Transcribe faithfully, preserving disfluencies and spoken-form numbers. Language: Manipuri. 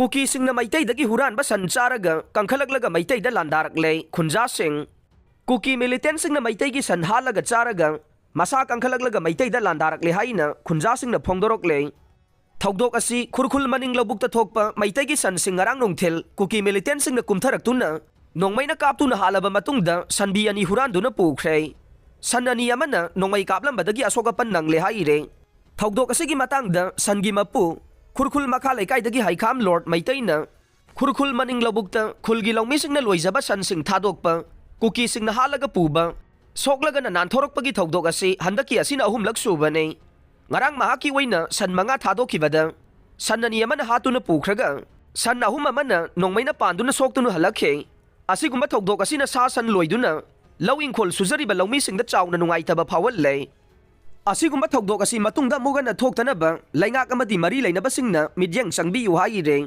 ꯀꯨꯀꯤꯁꯤꯡꯅ ꯃꯩꯇꯩꯗꯒꯤ ꯍꯨꯔꯥꯟꯕ ꯁꯟ ꯆꯥꯔꯒ ꯀꯪꯈꯠꯂꯛꯂꯒ ꯃꯩꯇꯩꯗ ꯂꯥꯟꯗꯥꯔꯛꯂꯦ꯫ ꯈꯨꯟꯖꯥꯁꯤꯡ꯫ ꯀꯨꯀꯤ ꯃꯤꯂꯤꯇꯦꯟꯁꯤꯡꯅ ꯃꯩꯇꯩꯒꯤ ꯁꯟ ꯍꯥꯠꯂꯒ ꯆꯥꯔꯒ ꯃꯁꯥ ꯀꯪꯈꯠꯂꯛꯂꯒ ꯃꯩꯇꯩꯗ ꯂꯥꯟꯗꯥꯔꯛꯂꯦ ꯍꯥꯏꯅ ꯈꯨꯟꯖꯥꯁꯤꯡꯅ ꯐꯣꯡꯗꯣꯔꯛꯂꯦ꯫ ꯊꯧꯗꯣꯛ ꯑꯁꯤ ꯈꯨꯔꯈꯨꯜ ꯃꯅꯤꯡ ꯂꯧꯕꯨꯛꯇ ꯊꯣꯛꯄ ꯃꯩꯇꯩꯒꯤ ꯁꯟꯁꯤꯡ ꯉꯔꯥꯡ ꯅꯨꯡꯊꯤꯜ ꯀꯨꯀꯤ ꯃꯤꯂꯤꯇꯦꯟꯁꯤꯡꯅ ꯀꯨꯝꯊꯔꯛꯇꯨꯅ ꯅꯣꯡꯃꯩꯅ ꯀꯥꯞꯇꯨꯅ ꯍꯥꯠꯂꯕ ꯃꯇꯨꯡꯗ ꯁꯟꯕꯤ ꯑꯅꯤ ꯍꯨꯔꯥꯟꯗꯨꯅ ꯄꯨꯈ꯭ꯔꯦ꯫ ꯁꯟ ꯑꯅꯤ ꯑꯃꯅ ꯅꯣꯡꯃꯩ ꯀꯥꯞꯂꯝꯕꯗꯒꯤ ꯑꯁꯣꯛ ꯑꯄꯟ ꯅꯪꯂꯦ ꯍꯥꯏꯔꯦ꯫ ꯊꯧꯗꯣꯛ ꯑꯁꯤꯒꯤ ꯃꯇꯥꯡꯗ ꯁꯟꯒꯤ ꯃꯄꯨ ꯈꯨꯔꯈꯨꯜ ꯃꯈꯥ ꯂꯩꯀꯥꯏꯗꯒꯤ ꯍꯩꯈꯥꯝ ꯂꯣꯔꯗ ꯃꯩꯇꯩꯅ ꯈꯨꯔꯈꯨꯜ ꯃꯅꯤꯡ ꯂꯧꯕꯨꯛꯇ ꯈꯨꯜꯒꯤ ꯂꯧꯃꯤꯁꯤꯡꯅ ꯂꯣꯏꯖꯕ ꯁꯟꯁꯤꯡ ꯊꯥꯗꯣꯛꯄ, ꯀꯨꯀꯤꯁꯤꯡꯅ ꯍꯥꯠꯂꯒ ꯄꯨꯕ, ꯁꯣꯛꯂꯒꯅ ꯅꯥꯟꯊꯣꯔꯛꯄꯒꯤ ꯊꯧꯗꯣꯛ ꯑꯁꯤ ꯍꯟꯗꯛꯀꯤ ꯑꯁꯤꯅ ꯑꯍꯨꯝꯂꯛ ꯁꯨꯕꯅꯤ꯫ ꯉꯔꯥꯡ ꯃꯍꯥꯛꯀꯤ ꯑꯣꯏꯅ ꯁꯟ ꯃꯉꯥ ꯊꯥꯗꯣꯛꯈꯤꯕꯗ ꯁꯟ ꯑꯅꯤ ꯑꯃꯅ ꯍꯥꯠꯇꯨꯅ ꯄꯨꯈ꯭ꯔꯒ ꯁꯟ ꯑꯍꯨꯝ ꯑꯃꯅ ꯅꯣꯡꯃꯩꯅ ꯄꯥꯟꯗꯨꯅ ꯁꯣꯛꯇꯨꯅ ꯍꯜꯂꯛꯈꯤ꯫ ꯑꯁꯤꯒꯨꯝꯕ ꯊꯧꯗꯣꯛ ꯑꯁꯤꯅ ꯁꯥ ꯁꯟ ꯂꯣꯏꯗꯨꯅ ꯂꯧ ꯏꯪꯈꯣꯜ ꯁꯨꯖꯔꯤꯕ ꯂꯧꯃꯤꯁꯤꯡꯗ ꯆꯥꯎꯅ ꯅꯨꯡꯉꯥꯏꯇꯕ ꯐꯥꯎꯍꯜꯂꯦ꯫ ꯑꯁꯤꯒꯨꯝꯕ ꯊꯧꯗꯣꯛ ꯑꯁꯤ ꯃꯇꯨꯡꯗ ꯑꯃꯨꯛ ꯍꯟꯅ ꯊꯣꯛꯇꯅꯕ ꯂꯩꯉꯥꯛ ꯑꯃꯗꯤ ꯃꯔꯤ ꯂꯩꯅꯕꯁꯤꯡꯅ ꯃꯤꯠꯌꯦꯡ ꯆꯪꯕꯤꯌꯨ ꯍꯥꯏꯔꯦ꯫